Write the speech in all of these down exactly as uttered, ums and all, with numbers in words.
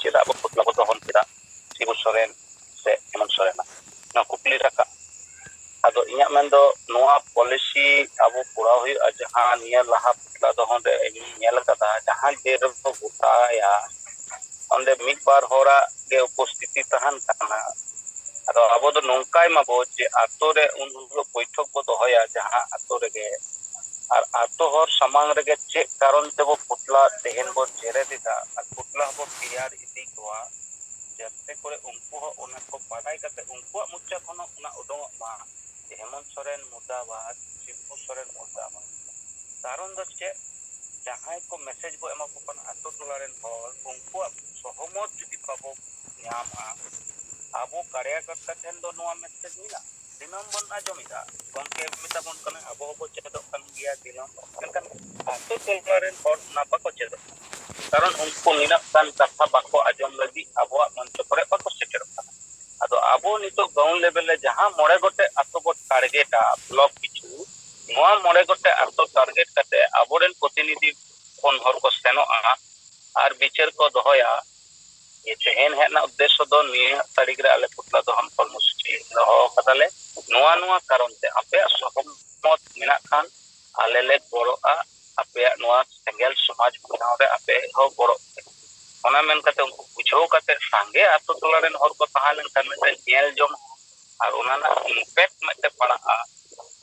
ᱪᱮᱫᱟᱜ ᱵᱚ ᱯᱩᱛᱞᱟ ᱵᱚ ᱫᱚᱦᱚᱱ ᱠᱮᱫᱟ ᱥᱤᱵᱩ ᱥᱚᱨᱮᱱ ᱥᱮ ᱦᱮᱢᱚᱱᱛ ᱥᱚᱨᱮᱱᱟᱜ? ᱱᱚᱣᱟ ᱠᱩᱠᱞᱤ ᱨᱟᱠᱟᱵ᱾ ᱟᱫᱚ ᱤᱧᱟᱹᱜ ᱢᱮᱱ ᱫᱚ, ᱱᱚᱣᱟ ᱯᱚᱞᱤᱥᱤ ᱟᱵᱚ ᱠᱚᱨᱟᱣ ᱦᱩᱭᱩᱜᱼᱟ, ᱡᱟᱦᱟᱸ ᱱᱤᱭᱟᱹ ᱞᱟᱦᱟ ᱯᱩᱛᱞᱟ ᱫᱚᱦᱚᱱ ᱨᱮ ᱤᱧᱤᱧ ᱧᱮᱞ ᱟᱠᱟᱫᱟ, ᱡᱟᱦᱟᱸ ᱡᱮ ᱨᱮᱵᱚ ᱜᱚᱴᱟᱭᱟ, ᱚᱸᱰᱮ ᱢᱤᱫ ᱵᱟᱨ ᱦᱚᱲᱟᱜ ᱜᱮ ᱩᱯᱚᱥᱛᱷᱤᱛᱤ ᱛᱟᱦᱮᱱ ᱠᱟᱱᱟ᱾ ᱟᱫᱚ ᱟᱵᱚ ᱫᱚ ᱱᱚᱝᱠᱟᱭ ᱢᱟᱵᱚ ᱡᱮ ᱟᱛᱳ ᱨᱮ ᱩᱱ ᱦᱤᱞᱳᱜ ᱵᱳᱭᱴᱷᱚᱠ ᱵᱚ ᱫᱚᱦᱚᱭᱟ, ᱡᱟᱦᱟᱸ ᱟᱛᱳ ᱨᱮᱜᱮ, ᱟᱨ ᱟᱛᱳ ᱦᱚᱲ ᱥᱟᱢᱟᱝ ᱨᱮᱜᱮ ᱪᱮᱫ ᱠᱟᱨᱚᱱ ᱛᱮᱵᱚ ᱯᱩᱛᱞᱟ ᱛᱮᱦᱮᱧ ᱵᱚ ᱡᱮᱨᱮᱫ ᱮᱫᱟ ᱟᱨ ᱯᱩᱛᱞᱟ ᱦᱚᱸᱵᱚ ᱛᱮᱭᱟᱨ ᱤᱫᱤ ᱠᱚᱣᱟ, ᱡᱟᱛᱮ ᱠᱚᱨᱮ ᱩᱱᱠᱩ ᱦᱚᱸ ᱚᱱᱟ ᱠᱚ ᱵᱟᱰᱟᱭ ᱠᱟᱛᱮ ᱩᱱᱠᱩᱣᱟᱜ ᱢᱚᱪᱟ ᱠᱷᱚᱱ ᱦᱚᱸ ᱚᱱᱟ ᱩᱰᱩᱝᱚᱜ ᱢᱟ ᱡᱮ ᱦᱮᱢᱚᱱᱛ ᱥᱚᱨᱮᱱ ᱢᱩᱨᱫᱟᱵᱟᱫ, ᱥᱤᱵᱩ ᱥᱚᱨᱮᱱ ᱢᱩᱨᱫᱟᱵᱟᱫ᱾ ᱠᱟᱨᱚᱱ ᱫᱚ ᱪᱮᱫ? ᱡᱟᱦᱟᱸᱭ ᱠᱚ ᱢᱮᱥᱮᱡᱽ ᱵᱚ ᱮᱢᱟ ᱠᱚ ᱠᱟᱱᱟ ᱟᱛᱳ ᱴᱚᱞᱟ ᱨᱮᱱ ᱦᱚᱲ, ᱩᱱᱠᱩᱣᱟᱜ ᱥᱚᱦᱚᱢᱚᱛ ᱡᱩᱫᱤ ᱵᱟᱵᱚ ᱧᱟᱢᱟ, ᱟᱵᱚ ᱠᱟᱨᱭᱟᱠᱚᱨᱛᱟ ᱴᱷᱮᱱ ᱫᱚ ᱱᱚᱣᱟ ᱢᱮᱥᱮᱡᱽ ᱢᱮᱱᱟᱜᱼᱟ, ᱫᱤᱱᱟᱹᱢ ᱵᱚᱱ ᱟᱸᱡᱚᱢᱮᱫᱟ, ᱜᱚᱢᱠᱮ ᱢᱮᱛᱟ ᱵᱚᱱ ᱠᱟᱱᱟ, ᱟᱵᱚ ᱦᱚᱸᱵᱚ ᱪᱮᱫᱚᱜ ᱠᱟᱱ ᱜᱮᱭᱟ ᱫᱤᱱᱟᱹᱢ᱾ ᱢᱮᱱᱠᱷᱟᱱ ᱟᱛᱳ ᱴᱚᱞᱟ ᱨᱮᱱ ᱦᱚᱲ ᱚᱱᱟ ᱵᱟᱠᱚ ᱪᱮᱫᱚᱜ ᱠᱟᱱᱟ, ᱠᱟᱨᱚᱱ ᱩᱱᱠᱩ ᱱᱤᱱᱟᱹᱜ ᱜᱟᱱ ᱠᱟᱛᱷᱟ ᱵᱟᱠᱚ ᱟᱸᱡᱚᱢ ᱞᱟᱹᱜᱤᱫ ᱟᱵᱚᱣᱟᱜ ᱢᱚᱧᱪᱚ ᱠᱚᱨᱮ ᱵᱟᱠᱚ ᱥᱮᱴᱮᱨᱚᱜ ᱠᱟᱱᱟ᱾ ᱟᱫᱚ ᱟᱵᱚ ᱱᱤᱛᱚᱜ ᱜᱨᱟᱣᱩᱱᱰ ᱞᱮᱵᱮᱞ ᱨᱮ ᱡᱟᱦᱟᱸ ᱢᱚᱬᱮ ᱜᱚᱴᱮᱡ ᱟᱛᱳ ᱵᱚ ᱴᱟᱨᱜᱮᱴᱟ ᱵᱞᱚᱠ ᱯᱤᱪᱷᱩ, ᱱᱚᱣᱟ ᱢᱚᱬᱮ ᱜᱚᱴᱮᱡ ᱟᱛᱳ ᱴᱟᱨᱜᱮᱴ ᱠᱟᱛᱮ ᱟᱵᱚᱨᱮᱱ ᱯᱨᱚᱛᱤᱱᱤᱫᱷᱤ ᱠᱷᱚᱱ ᱦᱚᱲ ᱠᱚ ᱥᱮᱱᱚᱜᱼᱟ ᱟᱨ ᱵᱤᱪᱟᱹᱨ ᱠᱚ ᱫᱚᱦᱚᱭᱟ᱾ ᱡᱮ ᱛᱮᱦᱮᱧ ᱦᱮᱡ ᱨᱮᱱᱟᱜ ᱩᱫᱽᱫᱮᱥᱥᱚ ᱫᱚ ᱱᱤᱭᱟᱹ ᱛᱟᱹᱨᱤᱠᱷ ᱨᱮ ᱟᱞᱮ ᱯᱩᱛᱞᱟ ᱫᱚᱦᱚᱱ ᱠᱚᱨᱢᱚᱥᱩᱪᱤ ᱫᱚᱦᱚ ᱠᱟᱫᱟᱞᱮ, ᱱᱚᱣᱟ ᱱᱚᱣᱟ ᱠᱟᱨᱚᱱ ᱛᱮ ᱟᱯᱮᱭᱟᱜ ᱥᱚᱦᱚᱢᱚᱛ ᱢᱮᱱᱟᱜ ᱠᱷᱟᱱ ᱟᱞᱮ ᱞᱮ ᱜᱚᱲᱚᱜᱼᱟ, ᱟᱯᱮᱭᱟᱜ ᱱᱚᱣᱟ ᱥᱮᱸᱜᱮᱞ ᱥᱚᱢᱟᱡᱽ ᱵᱮᱱᱟᱣ ᱨᱮ ᱟᱯᱮ ᱦᱚᱸ ᱜᱚᱲᱚᱜ ᱯᱮ᱾ ᱚᱱᱟ ᱢᱮᱱ ᱠᱟᱛᱮ ᱩᱱᱠᱩ ᱵᱩᱡᱷᱟᱹᱣ ᱠᱟᱛᱮ ᱥᱟᱸᱜᱮ ᱟᱛᱳ ᱴᱚᱞᱟ ᱨᱮᱱ ᱦᱚᱲ ᱠᱚ ᱛᱟᱦᱮᱸ ᱞᱮᱱᱠᱷᱟᱱ ᱢᱤᱫᱴᱮᱱ ᱧᱮᱞ ᱡᱚᱝ ᱟᱨ ᱚᱱᱟ ᱨᱮᱱᱟᱜ ᱤᱢᱯᱮᱠᱴ ᱢᱤᱫᱴᱮᱱ ᱯᱟᱲᱟᱜᱼᱟ᱾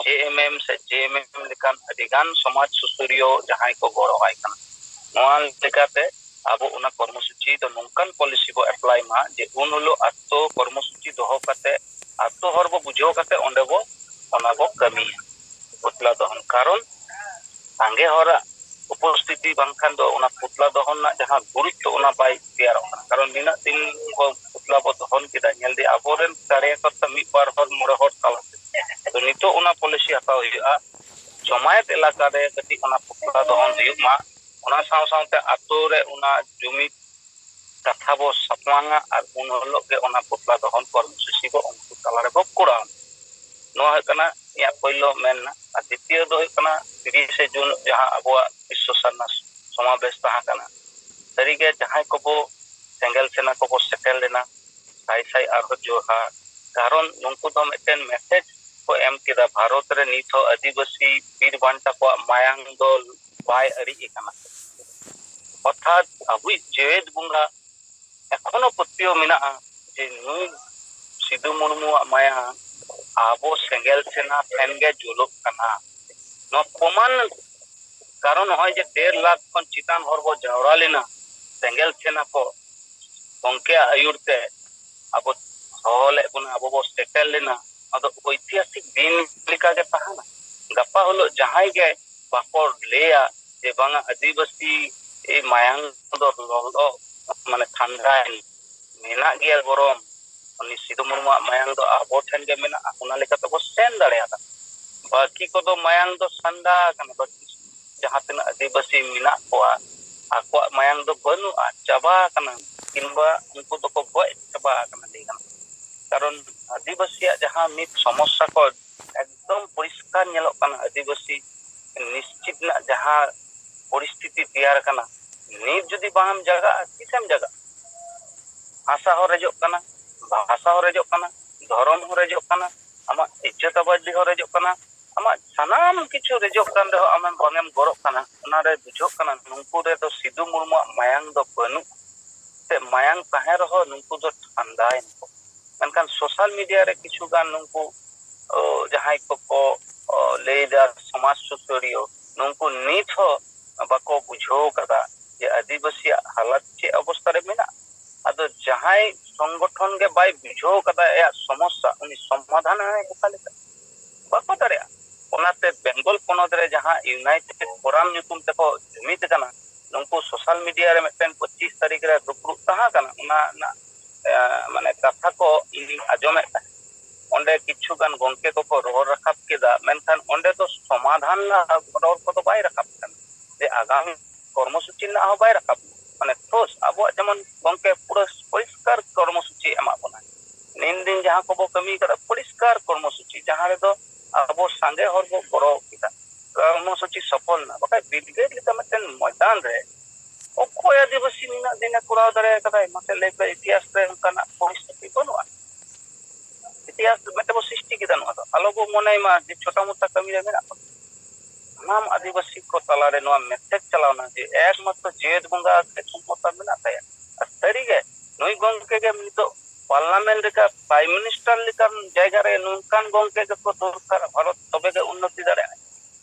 ᱡᱮ ᱮᱢ ᱮᱢ ᱥᱮ ᱡᱮ ᱮᱢ ᱮᱢ ᱞᱮᱠᱟᱱ ᱟᱹᱰᱤ ᱜᱟᱱ ᱥᱚᱢᱟᱡᱽ ᱥᱩᱥᱟᱹᱨᱤᱭᱟᱹ ᱡᱟᱦᱟᱸᱭ ᱠᱚ ᱜᱚᱲᱚ ᱟᱭ ᱠᱟᱱᱟ᱾ ᱱᱚᱣᱟ ᱞᱮᱠᱟᱛᱮ ᱟᱵᱚ ᱚᱱᱟ ᱠᱚᱨᱢᱚᱥᱩᱪᱤ ᱫᱚ ᱱᱚᱝᱠᱟᱱ ᱯᱚᱞᱤᱥᱤ ᱵᱚ ᱮᱯᱞᱟᱭ ᱢᱟ ᱡᱮ ᱩᱱ ᱦᱤᱞᱳᱜ ᱟᱛᱳ ᱠᱚᱨᱢᱚᱥᱩᱪᱤ ᱫᱚᱦᱚ ᱠᱟᱛᱮ ᱟᱛᱳ ᱦᱚᱲ ᱵᱚ ᱵᱩᱡᱷᱟᱹᱣ ᱠᱟᱛᱮ ᱚᱸᱰᱮ ᱵᱚ ᱚᱱᱟ ᱵᱚ ᱠᱟᱹᱢᱤᱭᱟ ᱯᱩᱛᱞᱟ ᱫᱚᱦᱚᱱ᱾ ᱠᱟᱨᱚᱱ ᱥᱟᱸᱜᱮ ᱦᱚᱲᱟᱜ ᱩᱯᱚᱥᱛᱷᱤᱛᱤ ᱵᱟᱝᱠᱷᱟᱱ ᱫᱚ ᱚᱱᱟ ᱯᱩᱛᱞᱟ ᱫᱚᱦᱚᱱ ᱨᱮᱱᱟᱜ ᱡᱟᱦᱟᱸ ᱜᱩᱨᱩᱛᱛᱚ ᱚᱱᱟ ᱵᱟᱭ ᱛᱮᱭᱟᱨᱚᱜ ᱠᱟᱱᱟ᱾ ᱠᱟᱨᱚᱱ ᱱᱤᱱᱟᱹᱜ ᱫᱤᱱ ᱵᱚ ᱯᱩᱛᱞᱟ ᱵᱚ ᱫᱚᱦᱚᱱ ᱠᱮᱫᱟ, ᱧᱮᱞ ᱫᱤᱧ ᱟᱵᱚᱨᱮᱱ ᱠᱟᱨᱭᱟᱠᱚᱨᱛᱟ ᱢᱤᱫ ᱵᱟᱨ ᱦᱚᱲ ᱢᱚᱬᱮ ᱦᱚᱲ ᱛᱟᱞᱟᱛᱮ᱾ ᱟᱫᱚ ᱱᱤᱛᱚᱜ ᱚᱱᱟ ᱯᱚᱞᱤᱥᱤ ᱦᱟᱛᱟᱣ ᱦᱩᱭᱩᱜᱼᱟ, ᱡᱚᱢᱟᱭᱮᱛ ᱮᱞᱟᱠᱟ ᱨᱮ ᱠᱟᱹᱴᱤᱡ ᱚᱱᱟ ᱯᱩᱛᱞᱟ ᱫᱚᱦᱚᱱ ᱦᱩᱭᱩᱜ ᱢᱟ, ᱚᱱᱟ ᱥᱟᱶ ᱥᱟᱶᱛᱮ ᱟᱛᱳ ᱨᱮ ᱚᱱᱟ ᱡᱩᱢᱤᱫ ᱠᱟᱛᱷᱟ ᱵᱚ ᱥᱟᱯᱲᱟᱝᱟ ᱟᱨ ᱩᱱ ᱦᱤᱞᱳᱜ ᱜᱮ ᱚᱱᱟ ᱯᱩᱛᱞᱟ ᱫᱚᱦᱚᱱ ᱠᱚᱨᱢᱚᱥᱩᱪᱤ ᱵᱚ ᱩᱱᱠᱩ ᱛᱟᱞᱟ ᱨᱮᱵᱚ ᱠᱚᱨᱟᱣᱟ᱾ ᱱᱚᱣᱟ ᱦᱩᱭᱩᱜ ᱠᱟᱱᱟ ᱤᱧᱟᱹᱜ ᱯᱳᱭᱞᱳ ᱢᱮᱱ ᱨᱮᱱᱟᱜ᱾ ᱟᱨ ᱫᱤᱛᱤᱭᱚ ᱫᱚ ᱦᱩᱭᱩᱜ ᱠᱟᱱᱟ ᱛᱤᱨᱤᱥᱮ ᱡᱩᱱ ᱡᱟᱦᱟᱸ ᱟᱵᱚᱣᱟᱜ ᱵᱤᱥᱥᱚ ᱥᱟᱨᱱᱟ ᱥᱚᱢᱟᱵᱮᱥ ᱛᱟᱦᱮᱸ ᱠᱟᱱᱟ, ᱥᱟᱹᱨᱤᱜᱮ ᱡᱟᱦᱟᱸᱭ ᱠᱚᱵᱚ ᱥᱮᱸᱜᱮᱞ ᱥᱮᱱᱟ ᱠᱚᱠᱚ ᱥᱮᱴᱮᱨ ᱞᱮᱱᱟ᱾ ᱥᱟᱭ ᱥᱟᱭ ᱟᱨᱦᱚᱸ ᱡᱚᱦᱟᱨ᱾ ᱠᱟᱨᱚᱱ ᱱᱩᱠᱩ ᱫᱚ ᱢᱤᱫᱴᱮᱱ ᱢᱮᱥᱮᱡᱽ ᱠᱚ ᱮᱢ ᱠᱮᱫᱟ, ᱵᱷᱟᱨᱚᱛ ᱨᱮ ᱱᱤᱛ ᱦᱚᱸ ᱟᱹᱫᱤᱵᱟᱹᱥᱤ ᱵᱤᱨ ᱵᱟᱱᱴᱟ ᱠᱚᱣᱟᱜ ᱢᱟᱭᱟᱝ ᱫᱚ ᱵᱟᱭ ᱟᱹᱲᱤᱡ ᱟᱠᱟᱱᱟ᱾ ᱚᱨᱛᱷᱟᱛ ᱟᱵᱚᱭᱤᱡ ᱡᱮᱣᱮᱫ ᱵᱚᱸᱜᱟ ᱮᱠᱷᱚᱱᱳ ᱯᱟᱹᱛᱭᱟᱹᱣ ᱢᱮᱱᱟᱜᱼᱟ ᱡᱮ ᱱᱩᱭ ᱥᱤᱫᱩ ᱢᱩᱨᱢᱩᱣᱟᱜ ᱢᱟᱭᱟᱝ ᱟᱵᱚ ᱥᱮᱸᱜᱮᱞ ᱥᱮᱱᱟ ᱴᱷᱮᱱ ᱜᱮ ᱡᱩᱞᱩᱜ ᱠᱟᱱᱟ᱾ ᱱᱚᱣᱟ ᱯᱨᱚᱢᱟᱱ, ᱠᱟᱨᱚᱱ ᱱᱚᱜᱼᱚᱭ ᱡᱮ ᱰᱮᱲ ᱞᱟᱠᱷ ᱠᱷᱚᱱ ᱪᱮᱛᱟᱱ ᱦᱚᱲ ᱵᱚ ᱡᱟᱣᱨᱟ ᱞᱮᱱᱟ, ᱥᱮᱸᱜᱮᱞ ᱥᱮᱱᱟ ᱠᱚ ᱜᱚᱝᱠᱮᱭᱟᱜ ᱟᱹᱭᱩᱨ ᱛᱮ ᱟᱵᱚ ᱦᱚᱦᱚ ᱞᱮᱫ ᱵᱚᱱᱟ, ᱟᱵᱚ ᱵᱚ ᱥᱮᱴᱮᱨ ᱞᱮᱱᱟ᱾ ᱚᱱᱟ ᱫᱚ ᱳᱭᱛᱤᱦᱟᱥᱤᱠ ᱫᱤᱱ ᱞᱮᱠᱟᱜᱮ ᱛᱟᱦᱮᱱᱟ᱾ ᱜᱟᱯᱟ ᱦᱤᱞᱳᱜ ᱡᱟᱦᱟᱸᱭ ᱜᱮ ᱵᱟᱠᱚ ᱞᱟᱹᱭᱟ ᱡᱮ ᱵᱟᱝᱟ ᱟᱹᱫᱤᱵᱟᱹᱥᱤ ᱢᱟᱭᱟᱝ ᱫᱚ ᱞᱚᱞᱚ, ᱢᱟᱱᱮ ᱴᱷᱟᱱᱰᱟᱭᱮᱱ, ᱢᱮᱱᱟᱜ ᱜᱮᱭᱟ ᱜᱚᱨᱚᱢ, ᱩᱱᱤ ᱥᱤᱫᱩ ᱢᱩᱨᱢᱩᱣᱟᱜ ᱢᱟᱭᱟᱝ ᱫᱚ ᱟᱵᱚ ᱴᱷᱮᱱ ᱜᱮ ᱢᱮᱱᱟᱜᱼᱟ, ᱚᱱᱟ ᱞᱮᱠᱟᱛᱮ ᱵᱚ ᱥᱮᱱ ᱫᱟᱲᱮᱭᱟᱜᱼᱟ᱾ ᱵᱟᱹᱠᱤ ᱠᱚᱫᱚ ᱢᱟᱭᱟᱝ ᱫᱚ ᱥᱟᱱᱰᱟ ᱟᱠᱟᱱᱟ, ᱵᱟᱹᱠᱤ ᱡᱟᱦᱟᱸ ᱛᱤᱱᱟᱹᱜ ᱟᱹᱫᱤᱵᱟᱹᱥᱤ ᱢᱮᱱᱟᱜ ᱠᱚᱣᱟ, ᱟᱠᱚᱣᱟᱜ ᱢᱟᱭᱟᱝ ᱫᱚ ᱵᱟᱹᱱᱩᱜᱼᱟ, ᱪᱟᱵᱟ ᱟᱠᱟᱱᱟ, ᱠᱤᱝᱵᱟ ᱩᱱᱠᱩ ᱫᱚᱠᱚ ᱜᱚᱡ ᱪᱟᱵᱟ ᱟᱠᱟᱱᱟ ᱞᱟᱹᱭ ᱜᱟᱱᱚᱜᱼᱟ᱾ ᱠᱟᱨᱚᱱ ᱟᱹᱫᱤᱵᱟᱹᱥᱤᱭᱟᱜ ᱡᱟᱦᱟᱸ ᱱᱤᱛ ᱥᱚᱢᱚᱥᱥᱟ ᱠᱚ ᱮᱠᱫᱚᱢ ᱯᱚᱨᱤᱥᱠᱟᱨ ᱧᱮᱞᱚᱜ ᱠᱟᱱᱟ, ᱟᱹᱫᱤᱵᱟᱹᱥᱤ ᱱᱤᱥᱪᱤᱛ ᱨᱮᱱᱟᱜ ᱡᱟᱦᱟᱸ ᱯᱚᱨᱤᱥᱛᱷᱤᱛᱤ ᱛᱮᱭᱟᱨ ᱟᱠᱟᱱᱟ, ᱱᱤᱛ ᱡᱩᱫᱤ ᱵᱟᱢ ᱡᱟᱜᱟᱜᱼᱟ, ᱛᱤᱥᱮᱢ ᱡᱟᱜᱟᱜᱼᱟ? ᱦᱟᱥᱟ ᱦᱚᱸ ᱨᱮᱡᱚᱜ ᱠᱟᱱᱟ, ᱵᱷᱟᱥᱟ ᱦᱚᱸ ᱨᱮᱡᱚᱜ ᱠᱟᱱᱟ, ᱫᱷᱚᱨᱚᱢ ᱦᱚᱸ ᱨᱮᱡᱚᱜ ᱠᱟᱱᱟ, ᱟᱢᱟᱜ ᱤᱡᱽᱡᱚᱛ ᱟᱵᱟᱨᱡᱤ ᱦᱚᱸ ᱨᱮᱡᱚᱜ ᱠᱟᱱᱟ, ᱟᱢᱟᱜ ᱥᱟᱱᱟᱢ ᱠᱤᱪᱷᱩ ᱨᱮᱡᱚᱜ ᱠᱟᱱ ᱨᱮᱦᱚᱸ ᱟᱢᱮᱢ ᱵᱟᱝᱮᱢ ᱜᱚᱨᱚᱜ ᱠᱟᱱᱟ᱾ ᱚᱱᱟᱨᱮ ᱵᱩᱡᱷᱟᱹᱜ ᱠᱟᱱᱟ ᱱᱩᱠᱩ ᱨᱮᱫᱚ ᱥᱤᱫᱩ ᱢᱩᱨᱢᱩᱣᱟᱜ ᱢᱟᱭᱟᱝ ᱫᱚ ᱵᱟᱹᱱᱩᱜ, ᱥᱮ ᱢᱟᱭᱟᱝ ᱛᱟᱦᱮᱸ ᱨᱮᱦᱚᱸ ᱱᱩᱠᱩ ᱫᱚ ᱴᱷᱟᱱᱰᱟᱭᱮᱱ ᱠᱚ᱾ ᱢᱮᱱᱠᱷᱟᱱ ᱥᱳᱥᱟᱞ ᱢᱤᱰᱤᱭᱟ ᱨᱮ ᱠᱤᱪᱷᱩ ᱜᱟᱱ ᱱᱩᱠᱩ, ᱚ, ᱡᱟᱦᱟᱸᱭ ᱠᱚᱠᱚ, ᱚ, ᱞᱟᱹᱭᱫᱟ ᱥᱚᱢᱟᱡᱽ ᱥᱩᱥᱟᱹᱨᱤᱭᱟᱹ, ᱱᱩᱠᱩ ᱱᱤᱛ ᱦᱚᱸ ᱵᱟᱠᱚ ᱵᱩᱡᱷᱟᱹᱣ ᱠᱟᱫᱟ ᱡᱮ ᱟᱹᱫᱤᱵᱟᱹᱥᱤᱭᱟᱜ ᱦᱟᱞᱚᱛ ᱪᱮᱫ ᱚᱵᱚᱥᱛᱟ ᱨᱮ ᱢᱮᱱᱟᱜᱼᱟ᱾ ᱟᱫᱚ ᱡᱟᱦᱟᱸᱭ ᱥᱚᱝᱜᱚᱴᱷᱚᱱ ᱜᱮ ᱵᱟᱭ ᱵᱩᱡᱷᱟᱹᱣ ᱠᱟᱫᱟ ᱟᱭᱟᱜ ᱥᱚᱢᱚᱥᱥᱟ, ᱩᱱᱤ ᱥᱚᱢᱟᱫᱷᱟᱱ ᱟᱭ ᱚᱠᱟ ᱞᱮᱠᱟ? ᱵᱟᱠᱚ ᱫᱟᱲᱮᱭᱟᱜᱼᱟ᱾ ᱚᱱᱟᱛᱮ ᱵᱮᱝᱜᱚᱞ ᱯᱚᱱᱚᱛ ᱨᱮ ᱡᱟᱦᱟᱸ ᱤᱭᱩᱱᱟᱭᱴᱮᱰ ᱯᱷᱳᱨᱟᱢ ᱧᱩᱛᱩᱢ ᱛᱮᱠᱚ ᱡᱩᱢᱤᱫ ᱟᱠᱟᱱᱟ, ᱱᱩᱠᱩ ᱥᱳᱥᱟᱞ ᱢᱤᱰᱤᱭᱟ ᱨᱮ ᱢᱤᱫᱴᱮᱱ ᱯᱚᱸᱪᱤᱥ ᱛᱟᱹᱨᱤᱠᱷ ᱨᱮ ᱫᱩᱯᱲᱩᱵ ᱛᱟᱦᱮᱸ ᱠᱟᱱᱟ, ᱚᱱᱟ ᱨᱮᱱᱟᱜ, ᱮ, ᱢᱟᱱᱮ ᱠᱟᱛᱷᱟ ᱠᱚ ᱤᱧᱤᱧ ᱟᱸᱡᱚᱢᱮᱫ ᱛᱟᱦᱮᱸᱫ᱾ ᱚᱸᱰᱮ ᱠᱤᱪᱷᱩ ᱜᱟᱱ ᱜᱚᱝᱠᱮ ᱠᱚᱠᱚ ᱨᱚᱲ ᱨᱟᱠᱟᱵ ᱠᱮᱫᱟ, ᱢᱮᱱᱠᱷᱟᱱ ᱚᱸᱰᱮ ᱫᱚ ᱥᱚᱢᱟᱫᱷᱟᱱ ᱨᱮᱱᱟᱜ ᱨᱚᱲ ᱠᱚᱫᱚ ᱵᱟᱭ ᱨᱟᱠᱟᱵ ᱠᱟᱱᱟ᱾ ᱡᱮ ᱟᱜᱟᱢ ᱠᱚᱨᱢᱚᱥᱩᱪᱤ ᱨᱮᱱᱟᱜ ᱦᱚᱸ ᱵᱟᱭ ᱨᱟᱠᱟᱵ᱾ ᱢᱟᱱᱮ ᱴᱷᱳᱥ ᱟᱵᱚᱣᱟᱜ ᱡᱮᱢᱚᱱ ᱜᱚᱝᱠᱮ ᱯᱩᱨᱟᱹ ᱯᱚᱨᱤᱥᱠᱟᱨ ᱠᱚᱨᱢᱚᱥᱩᱪᱤ ᱮᱢᱟᱜ ᱵᱚᱱᱟ᱾ ᱱᱤᱱ ᱫᱤᱱ ᱡᱟᱦᱟᱸ ᱠᱚᱵᱚ ᱠᱟᱹᱢᱤ ᱠᱟᱫᱟ ᱯᱚᱨᱤᱥᱠᱟᱨ ᱠᱚᱨᱢᱚᱥᱩᱪᱤ, ᱡᱟᱦᱟᱸ ᱨᱮᱫᱚ ᱟᱵᱚ ᱥᱟᱸᱜᱮ ᱦᱚᱲ ᱵᱚ ᱜᱚᱲᱚ ᱠᱮᱫᱟ, ᱠᱚᱨᱢᱚᱥᱩᱪᱤ ᱥᱚᱯᱷᱚᱞ ᱮᱱᱟ᱾ ᱵᱟᱠᱷᱟᱡ ᱵᱤᱞ ᱜᱮᱴ ᱞᱮᱠᱟ ᱢᱤᱫᱴᱮᱱ ᱢᱚᱭᱫᱟᱱ ᱨᱮ ᱚᱠᱚᱭ ᱟᱹᱫᱤᱵᱟᱹᱥᱤ ᱢᱮᱱᱟᱜ ᱫᱤᱱᱮ ᱠᱚᱨᱟᱣ ᱫᱟᱲᱮ ᱟᱠᱟᱫᱟᱭ? ᱢᱟᱥᱮ ᱞᱟᱹᱭ ᱯᱮ, ᱤᱛᱤᱦᱟᱥ ᱨᱮ ᱚᱱᱠᱟᱱᱟᱜ ᱯᱚᱨᱤᱥᱛᱷᱤᱛᱤ ᱵᱟᱹᱱᱩᱜᱼᱟ᱾ ᱤᱛᱤᱦᱟᱥ ᱢᱤᱫᱴᱮᱱ ᱵᱚ ᱥᱨᱤᱥᱴᱤ ᱠᱮᱫᱟ, ᱱᱚᱣᱟ ᱫᱚ ᱟᱞᱚ ᱵᱚ ᱢᱚᱱᱮᱭ ᱢᱟ ᱡᱮ ᱪᱷᱳᱴᱟ ᱢᱳᱴᱟ ᱠᱟᱹᱢᱤ ᱨᱮ ᱢᱮᱱᱟᱜ ᱵᱚᱱᱟ᱾ ᱥᱟᱱᱟᱢ ᱟᱹᱫᱤᱵᱟᱹᱥᱤ ᱠᱚ ᱛᱟᱞᱟᱨᱮ ᱱᱚᱣᱟ ᱢᱮᱥᱮᱡᱽ ᱪᱟᱞᱟᱣᱱᱟ ᱡᱮ ᱮᱠᱢᱟᱛᱨᱚ ᱡᱮᱭᱮᱛ ᱵᱚᱸᱜᱟ ᱜᱮ ᱠᱷᱚᱢᱚᱛᱟ ᱢᱮᱱᱟᱜ ᱛᱟᱭᱟ᱾ ᱟᱨ ᱥᱟᱹᱨᱤᱜᱮ ᱱᱩᱭ ᱜᱚᱢᱠᱮ ᱜᱮ ᱱᱤᱛᱚᱜ ᱯᱟᱨᱞᱟᱢᱮᱱᱴ ᱞᱮᱠᱟ, ᱯᱨᱟᱭᱤᱢ ᱢᱤᱱᱤᱥᱴᱟᱨ ᱞᱮᱠᱟᱱ ᱡᱟᱭᱜᱟ ᱨᱮ ᱱᱚᱝᱠᱟᱱ ᱜᱚᱢᱠᱮ ᱜᱮᱠᱚ ᱫᱚᱨᱠᱟᱨᱟ, ᱵᱷᱟᱨᱚᱛ ᱛᱚᱵᱮ ᱜᱮ ᱩᱱᱱᱚᱛᱤ ᱫᱟᱲᱮᱭᱟᱜᱼᱟ᱾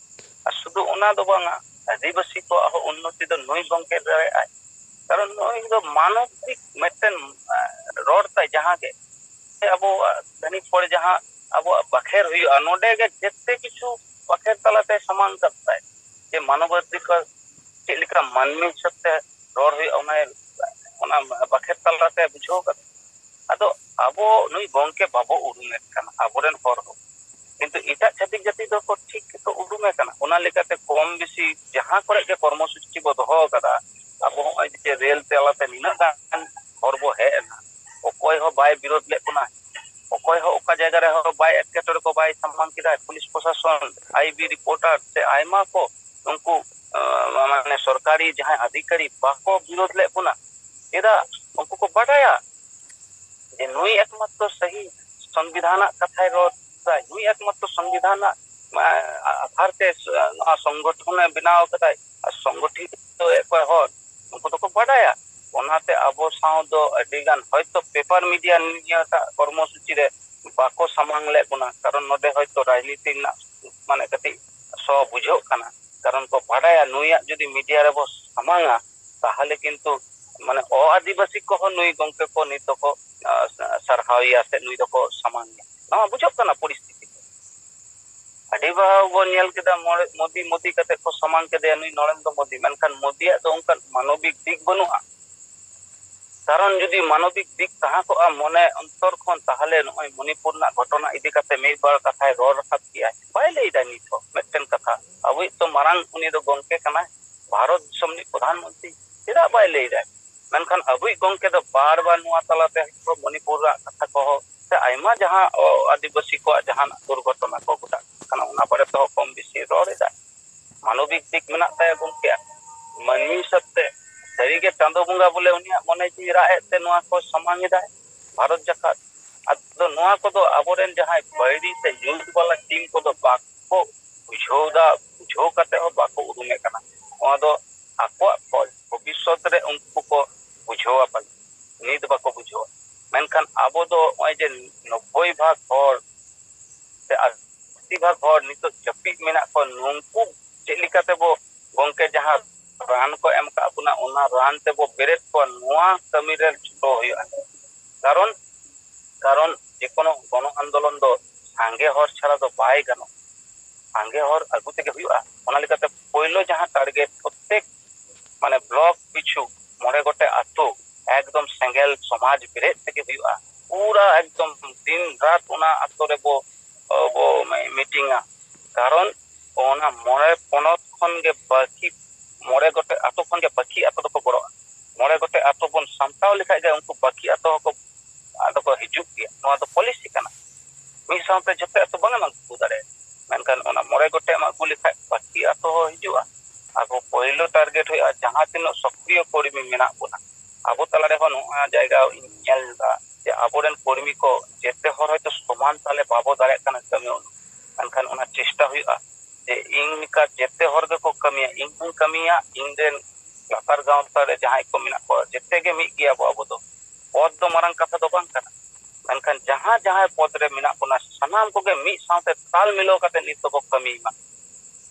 ᱟᱨ ᱥᱩᱫᱷᱩ ᱚᱱᱟ ᱫᱚ ᱵᱟᱝᱟ, ᱟᱹᱫᱤᱵᱟᱹᱥᱤ ᱠᱚᱣᱟᱜ ᱦᱚᱸ ᱩᱱᱱᱚᱛᱤ ᱫᱚ ᱱᱩᱭ ᱜᱚᱢᱠᱮ ᱫᱟᱲᱮᱭᱟᱜᱼᱟᱭ᱾ ᱠᱟᱨᱚᱱ ᱱᱩᱭ ᱫᱚ ᱢᱟᱱᱚᱵᱤᱠ ᱢᱤᱫᱴᱮᱱ, ᱟᱸ, ᱨᱚᱲ ᱛᱟᱭ, ᱡᱟᱦᱟᱸ ᱜᱮ ᱟᱵᱚᱣᱟᱜ ᱠᱷᱟᱹᱱᱤᱠ ᱯᱚᱨᱮ ᱡᱟᱦᱟᱸ ᱟᱵᱚᱣᱟᱜ ᱵᱟᱠᱷᱮᱨ ᱦᱩᱭᱩᱜᱼᱟ, ᱱᱚᱰᱮ ᱜᱮ ᱡᱮᱛᱮ ᱠᱤᱪᱷᱩ ᱵᱟᱠᱷᱮᱨ ᱛᱟᱞᱟᱛᱮ ᱥᱟᱢᱟᱝ ᱠᱟᱫ ᱛᱟᱭ, ᱡᱮ ᱢᱟᱱᱚᱵᱟᱫᱷᱤᱠᱟᱨ ᱪᱮᱫ ᱞᱮᱠᱟ ᱢᱟᱹᱱᱢᱤ ᱦᱤᱥᱟᱹᱵ ᱛᱮ ᱨᱚᱲ ᱦᱩᱭᱩᱜᱼᱟ, ᱚᱱᱟ, ᱚᱱᱟ ᱵᱟᱠᱷᱮᱨ ᱛᱟᱞᱟᱛᱮ ᱵᱩᱡᱷᱟᱹᱣ ᱠᱟᱫᱟ᱾ ᱟᱫᱚ ᱟᱵᱚ ᱱᱩᱭ ᱜᱚᱢᱠᱮ ᱵᱟᱵᱚ ᱩᱨᱩᱢᱮᱫ ᱠᱟᱱᱟ, ᱟᱵᱚᱨᱮᱱ ᱦᱚᱲ ᱦᱚᱸ᱾ ᱠᱤᱱᱛᱩ ᱮᱴᱟᱜ ᱪᱷᱟᱹᱛᱤᱠ ᱡᱟᱹᱛᱤ ᱫᱚᱠᱚ ᱴᱷᱤᱠ ᱜᱮᱠᱚ ᱩᱨᱩᱢᱮ ᱠᱟᱱᱟ᱾ ᱚᱱᱟ ᱞᱮᱠᱟᱛᱮ ᱠᱚᱢ ᱵᱮᱥᱤ ᱡᱟᱦᱟᱸ ᱠᱚᱨᱮ ᱜᱮ ᱠᱚᱨᱢᱚ ᱥᱩᱪᱤ ᱵᱚ ᱫᱚᱦᱚ ᱟᱠᱟᱫᱟ, ᱟᱵᱚ ᱦᱚᱸᱜᱼᱚᱭ ᱡᱮ ᱨᱮᱞ ᱛᱟᱞᱟᱛᱮ ᱱᱤᱱᱟᱹᱜ ᱜᱟᱱ ᱦᱚᱲ ᱵᱚ ᱦᱮᱡ ᱮᱱᱟ, ᱚᱠᱚᱭ ᱦᱚᱸ ᱵᱟᱭ ᱵᱤᱨᱳᱫ ᱞᱮᱫ ᱵᱚᱱᱟ, ᱚᱠᱚᱭ ᱦᱚᱸ ᱚᱠᱟ ᱡᱟᱭᱜᱟ ᱨᱮᱦᱚᱸ ᱵᱟᱭ ᱮᱴᱠᱮᱴᱚᱬᱮ ᱠᱚ ᱵᱟᱭ ᱥᱟᱢᱟᱝ ᱠᱮᱫᱟ᱾ ᱯᱩᱞᱤᱥ ᱯᱨᱚᱥᱟᱥᱚᱱ, ᱟᱭ ᱵᱤ ᱨᱤᱯᱳᱨᱴᱟᱨ ᱥᱮ ᱟᱭᱢᱟ ᱠᱚ ᱩᱱᱠᱩ, ᱟᱸ, ᱢᱟᱱᱮ ᱥᱚᱨᱠᱟᱨᱤ ᱡᱟᱦᱟᱸᱭ ᱟᱫᱷᱤᱠᱟᱨᱤ ᱵᱟᱠᱚ ᱵᱤᱨᱳᱫ ᱞᱮᱫ ᱵᱚᱱᱟ᱾ ᱪᱮᱫᱟᱜ? ᱩᱱᱠᱩ ᱠᱚ ᱵᱟᱰᱟᱭᱟ ᱡᱮ ᱱᱩᱭ ᱮᱠᱢᱟᱛᱨᱚ ᱥᱟᱹᱦᱤ ᱥᱚᱝᱵᱤᱫᱷᱟᱱᱟᱜ ᱠᱟᱛᱷᱟᱭ ᱨᱚᱲ ᱮᱫᱟᱭ, ᱱᱩᱭ ᱮᱠᱢᱟᱛᱨᱚ ᱥᱚᱝᱵᱤᱫᱷᱟᱱᱟᱜ, ᱟᱸ, ᱟᱫᱷᱟᱨ ᱛᱮ ᱱᱚᱣᱟ ᱥᱚᱝᱜᱚᱴᱷᱚᱱᱮ ᱵᱮᱱᱟᱣ ᱠᱟᱫᱟᱭ ᱟᱨ ᱥᱚᱝᱜᱚᱴᱷᱤᱛ ᱮᱫ ᱠᱚᱣᱟᱭ ᱦᱚᱲ, ᱩᱱᱠᱩ ᱫᱚᱠᱚ ᱵᱟᱰᱟᱭᱟ᱾ ᱚᱱᱟᱛᱮ ᱟᱵᱚ ᱥᱟᱶ ᱫᱚ ᱟᱹᱰᱤ ᱜᱟᱱ ᱦᱚᱭᱛᱚ ᱯᱮᱯᱟᱨ ᱢᱤᱰᱤᱭᱟ ᱱᱤᱭᱟᱹᱴᱟᱜ ᱠᱚᱨᱢᱚ ᱥᱩᱪᱤ ᱨᱮ ᱵᱟᱠᱚ ᱥᱟᱢᱟᱝ ᱞᱮᱫ ᱵᱚᱱᱟ, ᱠᱟᱨᱚᱱ ᱱᱚᱰᱮ ᱦᱚᱭᱛᱚ ᱨᱟᱡᱽᱱᱤᱛᱤ ᱨᱮᱱᱟᱜ ᱢᱟᱱᱮ ᱠᱟᱹᱴᱤᱡ ᱥᱚ ᱵᱩᱡᱷᱟᱹᱜ ᱠᱟᱱᱟ, ᱠᱟᱨᱚᱱ ᱠᱚ ᱵᱟᱰᱟᱭᱟ ᱱᱩᱭᱟᱜ ᱡᱩᱫᱤ ᱢᱤᱰᱤᱭᱟ ᱨᱮᱵᱚ ᱥᱟᱢᱟᱝᱟ, ᱛᱟᱦᱚᱞᱮ ᱠᱤᱱᱛᱩ ᱢᱟᱱᱮ ᱚ ᱟᱹᱫᱤᱵᱟᱹᱥᱤ ᱠᱚᱦᱚᱸ ᱱᱩᱭ ᱜᱚᱢᱠᱮ ᱠᱚ ᱱᱤᱛ ᱫᱚᱠᱚ, ᱟᱸ, ᱥᱟᱨᱦᱟᱣᱮᱭᱟ ᱥᱮ ᱱᱩᱭ ᱫᱚᱠᱚ ᱥᱟᱢᱟᱝᱮᱭᱟ᱾ ᱱᱚᱣᱟ ᱵᱩᱡᱷᱟᱹᱜ ᱠᱟᱱᱟ ᱯᱚᱨᱤᱥᱛᱷᱤᱛᱤ ᱠᱚ᱾ ᱟᱹᱰᱤ ᱵᱟᱨ ᱵᱚᱱ ᱧᱮᱞ ᱠᱮᱫᱟ, ᱢᱚᱬᱮ-, ᱢᱳᱫᱤ, ᱢᱳᱫᱤ ᱠᱟᱛᱮ ᱠᱚ ᱥᱟᱢᱟᱝ ᱠᱮᱫᱮᱭᱟ ᱱᱩᱭ ᱱᱚᱨᱮᱱᱫᱨᱚ ᱢᱳᱫᱤ, ᱢᱮᱱᱠᱷᱟᱱ ᱢᱳᱫᱤᱭᱟᱜ ᱫᱚ ᱚᱱᱠᱟᱱ ᱢᱟᱱᱚᱵᱤᱠ ᱫᱤᱠ ᱵᱟᱹᱱᱩᱜᱼᱟ᱾ ᱠᱟᱨᱚᱱ ᱡᱩᱫᱤ ᱢᱟᱱᱚᱵᱤᱠ ᱫᱤᱠ ᱛᱟᱦᱮᱸ ᱠᱚᱜᱼᱟ ᱢᱚᱱᱮ ᱚᱱᱛᱚᱨ ᱠᱷᱚᱱ, ᱛᱟᱦᱚᱞᱮ ᱱᱚᱜᱼᱚᱭ ᱢᱚᱱᱤᱯᱩᱨ ᱨᱮᱱᱟᱜ ᱜᱷᱚᱴᱚᱱᱟ ᱤᱫᱤ ᱠᱟᱛᱮ ᱢᱤᱫ ᱵᱟᱨ ᱠᱟᱛᱷᱟᱭ ᱨᱚᱲ ᱨᱟᱠᱟᱵ ᱠᱮᱭᱟ᱾ ᱵᱟᱭ ᱞᱟᱹᱭ ᱫᱟ ᱱᱤᱛ ᱦᱚᱸ ᱢᱤᱫᱴᱮᱱ ᱠᱟᱛᱷᱟ᱾ ᱟᱵᱚᱭᱤᱡ ᱛᱚ ᱢᱟᱨᱟᱝ ᱩᱱᱤ ᱫᱚ ᱜᱚᱢᱠᱮ ᱠᱟᱱᱟᱭ, ᱵᱷᱟᱨᱚᱛ ᱫᱤᱥᱚᱢ ᱨᱤᱱᱤᱡ ᱯᱨᱚᱫᱷᱟᱱ ᱢᱚᱱᱛᱨᱤ, ᱪᱮᱫᱟᱜ ᱵᱟᱭ ᱞᱟᱹᱭ ᱫᱟᱭ? ᱢᱮᱱᱠᱷᱟᱱ ᱟᱵᱚᱭᱤᱡ ᱜᱚᱢᱠᱮ ᱫᱚ ᱵᱟᱨ ᱵᱟᱨ ᱱᱚᱣᱟ ᱛᱟᱞᱟᱛᱮ ᱦᱚᱭᱛᱳ ᱢᱚᱱᱤᱯᱩᱨ ᱨᱮᱱᱟᱜ ᱠᱟᱛᱷᱟ ᱠᱚᱦᱚᱸ ᱥᱮ ᱟᱭᱢᱟ ᱡᱟᱦᱟᱸ ᱚ-, ᱟᱹᱫᱤᱵᱟᱹᱥᱤ ᱠᱚᱣᱟᱜ ᱡᱟᱦᱟᱱᱟᱜ ᱫᱩᱨᱜᱷᱚᱴᱚᱱᱟ ᱠᱚ ᱜᱷᱚᱴᱟᱜ ᱠᱟᱱᱟ, ᱚᱱᱟ ᱵᱟᱨᱮ ᱛᱮᱦᱚᱸ ᱠᱚᱢ ᱵᱮᱥᱤ ᱨᱚᱲ ᱮᱫᱟᱭ᱾ ᱢᱟᱱᱚᱵᱤᱠ ᱫᱤᱠ ᱢᱮᱱᱟᱜ ᱛᱟᱭᱟ ᱜᱚᱢᱠᱮᱭᱟᱜ, ᱢᱟᱹᱱᱢᱤ ᱦᱤᱥᱟᱹᱵ ᱛᱮ ᱥᱟᱹᱨᱤᱜᱮ ᱪᱟᱸᱫᱚ ᱵᱚᱸᱜᱟ ᱵᱚᱞᱮ ᱩᱱᱤᱭᱟᱜ ᱢᱚᱱᱮ ᱡᱤᱣᱤ ᱨᱟᱜ ᱮᱫ ᱛᱮ ᱱᱚᱣᱟ ᱠᱚ ᱥᱟᱢᱟᱝ ᱮᱫᱟᱭ ᱵᱷᱟᱨᱚᱛ ᱡᱟᱠᱟᱛ᱾ ᱟᱫᱚ ᱱᱚᱣᱟ ᱠᱚᱫᱚ ᱟᱵᱚᱨᱮᱱ ᱡᱟᱦᱟᱸᱭ ᱵᱟᱹᱭᱨᱤ ᱥᱮ ᱧᱩᱛ ᱵᱟᱞᱟ ᱴᱤᱢ ᱠᱚᱫᱚ ᱵᱟᱠᱚ ᱵᱩᱡᱷᱟᱹᱣ ᱫᱟ, ᱵᱩᱡᱷᱟᱹᱣ ᱠᱟᱛᱮ ᱦᱚᱸ ᱵᱟᱠᱚ ᱩᱨᱩᱢᱮ ᱠᱟᱱᱟ᱾ ᱱᱚᱣᱟ ᱫᱚ ᱟᱠᱚᱣᱟᱜ ᱯᱷᱚᱞ ᱵᱷᱚᱵᱤᱥᱥᱚᱛ ᱨᱮ ᱩᱱᱠᱩ ᱠᱚ ᱵᱩᱡᱷᱟᱹᱣᱟ ᱯᱟᱞᱮ, ᱱᱤᱛ ᱵᱟᱠᱚ ᱵᱩᱡᱷᱟᱹᱣᱟ᱾ ᱢᱮᱱᱠᱷᱟᱱ ᱟᱵᱚ ᱫᱚ ᱱᱚᱜᱼᱚᱭ ᱡᱮ ᱱᱚᱵᱵᱳᱭ ᱵᱷᱟᱜᱽ ᱦᱚᱲ ᱥᱮ ᱟᱥᱤ ᱵᱷᱟᱜᱽ ᱦᱚᱲ ᱱᱤᱛᱚᱜ ᱡᱟᱹᱯᱤᱫ ᱢᱮᱱᱟᱜ ᱠᱚᱣᱟ, ᱱᱩᱝᱠᱩ ᱪᱮᱫ ᱞᱮᱠᱟ ᱛᱮᱵᱚ, ᱜᱚᱝᱠᱮ, ᱡᱟᱦᱟᱸ ᱨᱟᱱ ᱠᱚ ᱮᱢ ᱠᱟᱜ ᱵᱚᱱᱟ, ᱚᱱᱟ ᱨᱟᱱ ᱛᱮᱵᱚ ᱵᱮᱨᱮᱫ ᱠᱚᱣᱟ, ᱱᱚᱣᱟ ᱠᱟᱹᱢᱤ ᱨᱮ ᱪᱷᱩᱴᱟᱹᱣ ᱦᱩᱭᱩᱜᱼᱟ᱾ ᱠᱟᱨᱚᱱ, ᱠᱟᱨᱚᱱ ᱡᱮᱠᱳᱱᱳ ᱜᱚᱱᱚ ᱟᱱᱫᱳᱞᱚᱱ ᱫᱚ ᱥᱟᱸᱜᱮ ᱦᱚᱲ ᱪᱷᱟᱲᱟ ᱫᱚ ᱵᱟᱭ ᱜᱟᱱᱚᱜᱼᱟ᱾ ᱥᱟᱸᱜᱮ ᱦᱚᱲ ᱟᱹᱜᱩ ᱛᱮᱜᱮ ᱦᱩᱭᱩᱜᱼᱟ᱾ ᱚᱱᱟ ᱞᱮᱠᱟᱛᱮ ᱯᱳᱭᱞᱳ ᱡᱟᱦᱟᱸ ᱴᱟᱨᱜᱮᱴ, ᱯᱨᱚᱛᱮᱠ ᱢᱟᱱᱮ ᱵᱞᱚᱠ ᱯᱤᱪᱷᱩ ᱢᱚᱬᱮ ᱜᱚᱴᱮᱡ ᱟᱛᱳ ᱮᱠᱫᱚᱢ ᱥᱮᱸᱜᱮᱞ ᱥᱚᱢᱟᱡᱽ ᱵᱮᱨᱮᱫ ᱛᱮᱜᱮ ᱦᱩᱭᱩᱜᱼᱟ᱾ ᱯᱩᱨᱟ ᱮᱠᱫᱚᱢ ᱫᱤᱱ ᱨᱟᱛ ᱚᱱᱟ ᱟᱛᱳ ᱨᱮᱵᱚ, ᱵᱚ ᱢᱤᱴᱤᱝᱟ᱾ ᱠᱟᱨᱚᱱ ᱚᱱᱟ ᱢᱚᱬᱮ ᱯᱚᱱᱚᱛ ᱠᱷᱚᱱ ᱜᱮ ᱵᱟᱹᱠᱤ, ᱢᱚᱬᱮ ᱜᱚᱴᱮᱡ ᱟᱛᱳ ᱠᱷᱚᱱ ᱜᱮ ᱵᱟᱹᱠᱤ ᱟᱛᱳ ᱫᱚᱠᱚ ᱜᱚᱲᱚᱜᱼᱟ᱾ ᱢᱚᱬᱮ ᱜᱚᱴᱮᱡ ᱟᱛᱳ ᱵᱚᱱ ᱥᱟᱢᱴᱟᱣ ᱞᱮᱠᱷᱟᱡ ᱜᱮ ᱩᱱᱠᱩ ᱵᱟᱹᱠᱤ ᱟᱛᱳ ᱦᱚᱸᱠᱚ, ᱟᱫᱚ ᱠᱚ ᱦᱤᱡᱩᱜ ᱜᱮᱭᱟ᱾ ᱱᱚᱣᱟ ᱫᱚ ᱯᱚᱞᱤᱥᱤ ᱠᱟᱱᱟ᱾ ᱢᱤᱫ ᱥᱟᱶᱛᱮ ᱡᱚᱛᱚ ᱟᱛᱳ ᱵᱟᱝ ᱮᱢ ᱟᱹᱜᱩ ᱫᱟᱲᱮᱭᱟᱜᱼᱟ᱾ ᱢᱮᱱᱠᱷᱟᱱ ᱚᱱᱟ ᱢᱚᱬᱮ ᱜᱚᱴᱮᱡ ᱮᱢ ᱟᱹᱜᱩ ᱞᱮᱠᱷᱟᱡ ᱵᱟᱹᱠᱤ ᱟᱛᱳ ᱦᱚᱸ ᱦᱤᱡᱩᱜᱼᱟ᱾ ᱟᱵᱚ ᱯᱳᱭᱞᱳ ᱴᱟᱨᱜᱮᱴ ᱦᱩᱭᱩᱜᱼᱟ ᱡᱟᱦᱟᱸ ᱛᱤᱱᱟᱹᱜ ᱥᱚᱠᱨᱤᱭᱚ ᱠᱚᱨᱢᱤ ᱢᱮᱱᱟᱜ ᱵᱚᱱᱟ, ᱟᱵᱚ ᱛᱟᱞᱟ ᱨᱮᱦᱚᱸ ᱱᱚᱣᱟ ᱡᱟᱭᱜᱟ ᱤᱧ ᱧᱮᱞ ᱮᱫᱟ ᱡᱮ ᱟᱵᱚᱨᱮᱱ ᱠᱚᱨᱢᱤ ᱠᱚ ᱡᱮᱛᱮ ᱦᱚᱲ ᱦᱚᱭᱛᱳ ᱥᱚᱢᱟᱱ ᱛᱟᱞᱮ ᱵᱟᱵᱚ ᱫᱟᱲᱮᱭᱟᱜ ᱠᱟᱱᱟ ᱠᱟᱹᱢᱤ, ᱢᱮᱱᱠᱷᱟᱱ ᱚᱱᱟ ᱪᱮᱥᱴᱟ ᱦᱩᱭᱩᱜᱼᱟ ᱡᱮ ᱤᱧ ᱞᱮᱠᱟ ᱡᱮᱛᱮ ᱦᱚᱲ ᱜᱮᱠᱚ ᱠᱟᱹᱢᱤᱭᱟ, ᱤᱧ ᱦᱚᱸᱧ ᱠᱟᱹᱢᱤᱭᱟ, ᱤᱧ ᱨᱮᱱ ᱞᱟᱛᱟᱨ ᱜᱟᱶᱛᱟ ᱨᱮ ᱡᱟᱦᱟᱸᱭ ᱠᱚ ᱢᱮᱱᱟᱜ ᱠᱚᱣᱟ ᱡᱮᱛᱮ ᱜᱮ ᱢᱤᱫ ᱜᱮᱭᱟ ᱵᱚ ᱟᱵᱚ ᱫᱚ᱾ ᱯᱚᱫ ᱫᱚ ᱢᱟᱨᱟᱝ ᱠᱟᱛᱷᱟ ᱫᱚ ᱵᱟᱝ ᱠᱟᱱᱟ, ᱢᱮᱱᱠᱷᱟᱱ ᱡᱟᱦᱟᱸ ᱡᱟᱦᱟᱸᱭ ᱯᱚᱫ ᱨᱮ ᱢᱮᱱᱟᱜ ᱵᱚᱱᱟ ᱥᱟᱱᱟᱢ ᱠᱚᱜᱮ ᱢᱤᱫ ᱥᱟᱶᱛᱮ ᱛᱟᱞ ᱢᱤᱞᱟᱹᱣ ᱠᱟᱛᱮ ᱱᱤᱛ ᱫᱚᱵᱚ ᱠᱟᱹᱢᱤ ᱢᱟ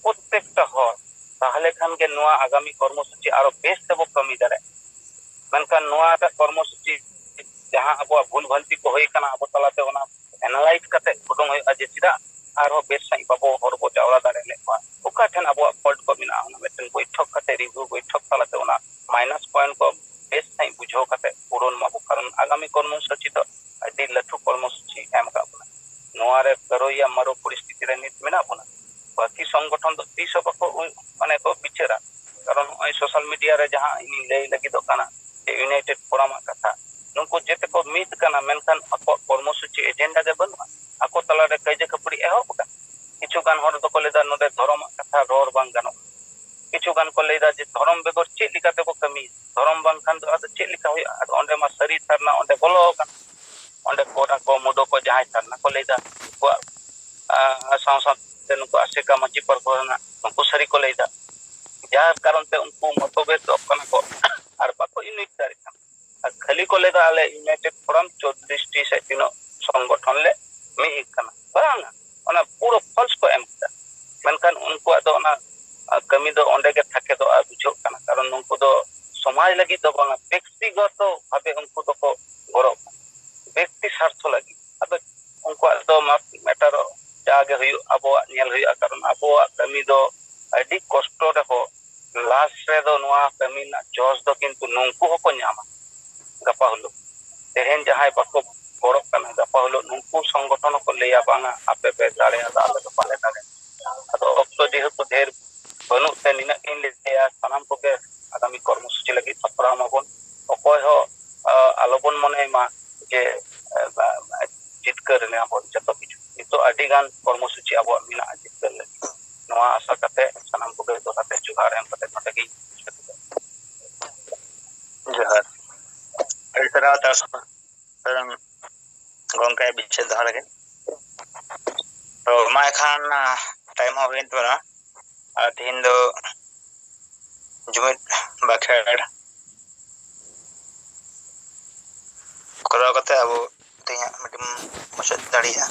ᱯᱨᱚᱛᱮᱠᱴᱟ ᱦᱚᱲ᱾ ᱛᱟᱦᱚᱞᱮ ᱠᱷᱟᱱ ᱜᱮ ᱱᱚᱣᱟ ᱟᱜᱟᱢᱤ ᱠᱚᱨᱢᱚᱥᱩᱪᱤ ᱟᱨᱚ ᱵᱮᱥ ᱛᱮᱵᱚ ᱠᱟᱹᱢᱤ ᱫᱟᱲᱮᱭᱟᱜᱼᱟ᱾ ᱢᱮᱱᱠᱷᱟᱱ ᱱᱚᱣᱟᱴᱟᱜ ᱠᱚᱨᱢᱚᱥᱩᱪᱤ ᱡᱟᱦᱟᱸ ᱟᱵᱚᱣᱟᱜ ᱵᱷᱩᱞ ᱵᱷᱟᱱᱛᱤ ᱠᱚ ᱦᱩᱭ ᱟᱠᱟᱱᱟ ᱟᱵᱚ ᱛᱟᱞᱟᱛᱮ, ᱚᱱᱟ ᱮᱱᱟᱞᱟᱭᱤᱡᱽ ᱠᱟᱛᱮ ᱩᱰᱩᱝ ᱦᱩᱭᱩᱜᱼᱟ ᱡᱮ ᱪᱮᱫᱟᱜ ᱟᱨᱦᱚᱸ ᱵᱮᱥ ᱥᱟᱺᱦᱤᱡ ᱵᱟᱵᱚ ᱦᱚᱲ ᱵᱚ ᱡᱟᱣᱨᱟ ᱫᱟᱲᱮ ᱞᱮᱫ ᱠᱚᱣᱟ, ᱚᱠᱟ ᱴᱷᱮᱱ ᱟᱵᱚᱣᱟᱜ ᱯᱷᱚᱞᱴ ᱠᱚ ᱢᱮᱱᱟᱜᱼᱟ, ᱚᱱᱟ ᱢᱤᱫᱴᱮᱱ ᱵᱳᱭᱴᱷᱚᱠ ᱠᱟᱛᱮ, ᱨᱤᱵᱷᱤᱭᱩ ᱵᱳᱭᱴᱷᱚᱠ ᱛᱟᱞᱟᱛᱮ ᱚᱱᱟ ᱢᱟᱭᱱᱟᱥ ᱯᱚᱭᱮᱱᱴ ᱠᱚ ᱵᱮᱥ ᱥᱟᱺᱦᱤᱡ ᱵᱩᱡᱷᱟᱹᱣ ᱠᱟᱛᱮ ᱯᱩᱨᱚᱱ ᱢᱟᱵᱚ, ᱠᱟᱨᱚᱱ ᱟᱜᱟᱢᱤ ᱠᱚᱨᱢᱚᱥᱩᱪᱤ ᱫᱚ ᱟᱹᱰᱤ ᱞᱟᱹᱴᱩ ᱠᱚᱨᱢᱚᱥᱩᱪᱤ ᱮᱢ ᱟᱠᱟᱫ ᱵᱚᱱᱟ᱾ ᱱᱚᱣᱟ ᱨᱮ ᱠᱟᱹᱨᱳᱭᱟ ᱢᱟᱨᱳ ᱯᱚᱨᱤᱥᱛᱷᱤᱛᱤ ᱨᱮ ᱱᱤᱛ ᱢᱮᱱᱟᱜ ᱵᱚᱱᱟ᱾ ᱵᱟᱹᱠᱤ ᱥᱚᱝᱜᱚᱴᱷᱚᱱ ᱫᱚ ᱛᱤᱥ ᱦᱚᱸ ᱵᱟᱠᱚ ᱩᱭ-, ᱢᱟᱱᱮ ᱠᱚ ᱵᱤᱪᱟᱹᱨᱟ᱾ ᱠᱟᱨᱚᱱ ᱱᱚᱜᱼᱚᱭ ᱥᱳᱥᱟᱞ ᱢᱤᱰᱤᱭᱟ ᱨᱮ ᱡᱟᱦᱟᱸ ᱤᱧᱤᱧ ᱞᱟᱹᱭ ᱞᱟᱹᱜᱤᱫᱚᱜ ᱠᱟᱱᱟ ᱡᱮ ᱤᱭᱩᱱᱟᱭᱴᱮᱰ ᱯᱷᱳᱨᱟᱢ ᱟᱜ ᱠᱟᱛᱷᱟ, ᱱᱩᱠᱩ ᱡᱮᱛᱮ ᱠᱚ ᱢᱤᱫ ᱠᱟᱱᱟ, ᱢᱮᱱᱠᱷᱟᱱ ᱟᱠᱚᱣᱟᱜ ᱠᱚᱨᱢᱚᱥᱩᱪᱤ ᱮᱡᱮᱱᱰᱟ ᱜᱮ ᱵᱟᱹᱱᱩᱜᱼᱟ᱾ ᱟᱠᱚ ᱛᱟᱞᱟᱨᱮ ᱠᱟᱹᱭᱡᱟᱹ ᱠᱷᱟᱹᱯᱟᱹᱨᱤ ᱮᱦᱚᱵ ᱟᱠᱟᱱᱟ᱾ ᱠᱤᱪᱷᱩ ᱜᱟᱱ ᱦᱚᱲ ᱫᱚᱠᱚ ᱞᱟᱹᱭᱫᱟ ᱱᱚᱰᱮ ᱫᱷᱚᱨᱚᱢᱟᱜ ᱠᱟᱛᱷᱟ ᱨᱚᱲ ᱵᱟᱝ ᱜᱟᱱᱚᱜᱼᱟ, ᱠᱤᱪᱷᱩ ᱜᱟᱱ ᱠᱚ ᱞᱟᱹᱭᱫᱟ ᱡᱮ ᱫᱷᱚᱨᱚᱢ ᱵᱮᱜᱚᱨ ᱪᱮᱫ ᱞᱮᱠᱟ ᱛᱮᱵᱚ ᱠᱟᱹᱢᱤᱭᱟ᱾ ᱟᱫᱚ ᱚᱸᱰᱮ ᱢᱟ ᱥᱟᱹᱨᱤ ᱥᱟᱨᱱᱟ ᱚᱸᱰᱮ ᱵᱚᱞᱚ ᱟᱠᱟᱱᱟ᱾ ᱚᱸᱰᱮ ᱠᱚ ᱚᱱᱟ ᱠᱚ ᱢᱩᱫᱚ ᱠᱚ ᱡᱟᱦᱟᱸᱭ ᱥᱟᱨᱱᱟ ᱠᱚ ᱞᱟᱹᱭᱫᱟ, ᱩᱱᱠᱩᱣᱟᱜ, ᱟᱸ, ᱥᱟᱶ ᱥᱟᱶᱛᱮ ᱱᱩᱠᱩ ᱟᱥᱮᱠᱟ ᱢᱟᱹᱡᱷᱤ ᱯᱟᱨᱜᱟᱱᱟ ᱱᱩᱠᱩ ᱥᱟᱹᱨᱤ ᱠᱚ ᱞᱟᱹᱭᱫᱟ᱾ ᱡᱟᱨ ᱠᱟᱨᱚᱱ ᱛᱮ ᱩᱱᱠᱩ ᱢᱚᱛᱚᱵᱮᱫᱚᱜ ᱠᱟᱱᱟ ᱠᱚ ᱟᱨ ᱵᱟᱠᱚ ᱤᱭᱩᱱᱟᱭᱤᱴ ᱫᱟᱲᱮᱭᱟᱜ ᱠᱟᱱᱟ᱾ ᱟᱨ ᱠᱷᱟᱹᱞᱤ ᱠᱚ ᱞᱟᱹᱭᱫᱟ, "ᱟᱞᱮ ᱤᱭᱩᱱᱟᱭᱴᱮᱰ ᱯᱷᱳᱨᱟᱢ ᱪᱚᱞᱞᱤᱥ ᱴᱤ ᱥᱮ ᱛᱤᱱᱟᱹᱜ ᱥᱚᱝᱜᱚᱴᱷᱚᱱ ᱞᱮ ᱢᱤᱫ ᱠᱟᱱᱟ᱾" ᱵᱟᱝᱟ, ᱚᱱᱟ ᱯᱩᱨᱟᱹ ᱯᱷᱚᱞᱥ ᱠᱚ ᱮᱢ ᱠᱮᱫᱟ᱾ ᱢᱮᱱᱠᱷᱟᱱ ᱩᱱᱠᱩᱣᱟᱜ ᱫᱚ ᱚᱱᱟ, ᱟ, ᱠᱟᱹᱢᱤ ᱫᱚ ᱚᱸᱰᱮ ᱜᱮ ᱛᱷᱟᱠᱮᱫᱚᱜᱼᱟ, ᱵᱩᱡᱷᱟᱹᱜ ᱠᱟᱱᱟ᱾ ᱠᱟᱨᱚᱱ ᱱᱩᱠᱩ ᱫᱚ ᱥᱚᱢᱟᱡᱽ ᱞᱟᱹᱜᱤᱫ ᱫᱚ ᱵᱟᱝᱟ, ᱵᱮᱠᱛᱤᱜᱚᱛᱚ ᱵᱷᱟᱵᱮ ᱩᱱᱠᱩ ᱫᱚᱠᱚ ᱜᱚᱲᱚᱜ ᱠᱟᱱᱟ, ᱵᱮᱠᱛᱤ ᱥᱟᱨᱛᱷᱚ ᱞᱟᱹᱜᱤᱫ᱾ ᱟᱫᱚ ᱩᱱᱠᱩᱣᱟᱜ ᱫᱚ ᱢᱟᱯ ᱢᱮᱴᱟᱨᱚᱜ ᱡᱟᱜᱮ ᱦᱩᱭᱩᱜ, ᱟᱵᱚᱣᱟᱜ ᱧᱮᱞ ᱦᱩᱭᱩᱜᱼᱟ, ᱠᱟᱨᱚᱱ ᱟᱵᱚᱣᱟᱜ ᱠᱟᱹᱢᱤ ᱫᱚ ᱟᱹᱰᱤ ᱠᱚᱥᱴᱚ ᱨᱮᱦᱚᱸ ᱞᱟᱥ ᱨᱮᱫᱚ ᱱᱚᱣᱟ ᱠᱟᱹᱢᱤ ᱨᱮᱱᱟᱜ ᱡᱚᱥ ᱫᱚ ᱠᱤᱱᱛᱩ ᱱᱩᱠᱩ ᱦᱚᱸᱠᱚ ᱧᱟᱢᱟ᱾ ᱜᱟᱯᱟ ᱦᱤᱞᱳᱜ ᱛᱮᱦᱮᱧ ᱡᱟᱦᱟᱸᱭ ᱵᱟᱠᱚ ᱜᱚᱲᱚᱜ ᱠᱟᱱᱟ, ᱜᱟᱯᱟ ᱦᱤᱞᱳᱜ ᱱᱩᱠᱩ ᱥᱚᱝᱜᱚᱴᱷᱚᱱ ᱦᱚᱸᱠᱚ ᱞᱟᱹᱭᱟ, "ᱵᱟᱝᱟ, ᱟᱯᱮ ᱯᱮ ᱫᱟᱲᱮᱭᱟᱫᱟ, ᱟᱞᱮ ᱫᱚ ᱵᱟᱞᱮ ᱫᱟᱲᱮᱭᱟᱫᱟ᱾" ᱟᱫᱚ ᱚᱠᱛᱚ ᱡᱮᱦᱮᱛᱩ ᱰᱷᱮᱨ ᱵᱟᱹᱱᱩᱜ ᱛᱮ ᱱᱤᱱᱟᱹᱜ ᱜᱤᱧ ᱞᱟᱹᱭᱟ, ᱥᱟᱱᱟᱢ ᱠᱚᱜᱮ ᱟᱜᱟᱢᱤ ᱠᱚᱨᱢᱚᱥᱩᱪᱤ ᱞᱟᱹᱜᱤᱫ ᱥᱟᱯᱲᱟᱣ ᱢᱟᱵᱚᱱ᱾ ᱚᱠᱚᱭ ᱦᱚᱸ, ᱟ, ᱟᱞᱚᱵᱚᱱ ᱢᱚᱱᱮᱭ ᱢᱟ ᱡᱮ, ᱟ, ᱡᱤᱛᱠᱟᱹᱨ ᱮᱱᱟ ᱵᱚᱱ ᱡᱚᱛᱚ ᱠᱤᱪᱷᱩ᱾ ᱱᱤᱛᱚᱜ ᱟᱹᱰᱤ ᱜᱟᱱ ᱠᱚᱨᱢᱚᱥᱩᱪᱤ ᱟᱵᱚᱣᱟᱜ ᱢᱮᱱᱟᱜᱼᱟ ᱡᱤᱛᱠᱟᱹᱨ ᱞᱟᱹᱜᱤᱫ᱾ ᱱᱚᱣᱟ ᱟᱥᱟ ᱠᱟᱛᱮ ᱥᱟᱱᱟᱢ ᱠᱚᱜᱮ ᱫᱚᱦᱲᱟ ᱛᱮ ᱡᱚᱦᱟᱨ ᱮᱢ ᱠᱟᱛᱮ ᱱᱚᱰᱮ ᱜᱤᱧ ᱢᱩᱪᱟᱹᱫ ᱮᱫᱟ᱾ ᱡᱚᱦᱟᱨ᱾ ᱟᱹᱰᱤ ᱥᱟᱨᱦᱟᱣ ᱛᱟᱨᱥᱚᱝ ᱜᱚᱝᱠᱮ ᱵᱤᱪᱟᱹᱨ ᱫᱚᱦᱚ ᱞᱟᱹᱜᱤᱫ᱾ ᱛᱚ ᱢᱟ ᱮᱱᱠᱷᱟᱱ, ᱟ, ᱴᱟᱭᱤᱢ ᱦᱚᱸ ᱦᱩᱭᱮᱱ ᱛᱟᱵᱚᱱᱟ᱾ ᱟᱨ ᱛᱮᱦᱮᱧ ᱫᱚ ᱡᱩᱢᱤᱫ ᱵᱟᱠᱷᱮᱲ ᱠᱚᱨᱟᱣ ᱠᱟᱛᱮ ᱟᱵᱚ ᱛᱮᱦᱮᱧᱟᱜ ᱢᱤᱴᱤᱝ ᱢᱩᱪᱟᱹᱫ ᱫᱟᱲᱮᱭᱟᱜᱼᱟ᱾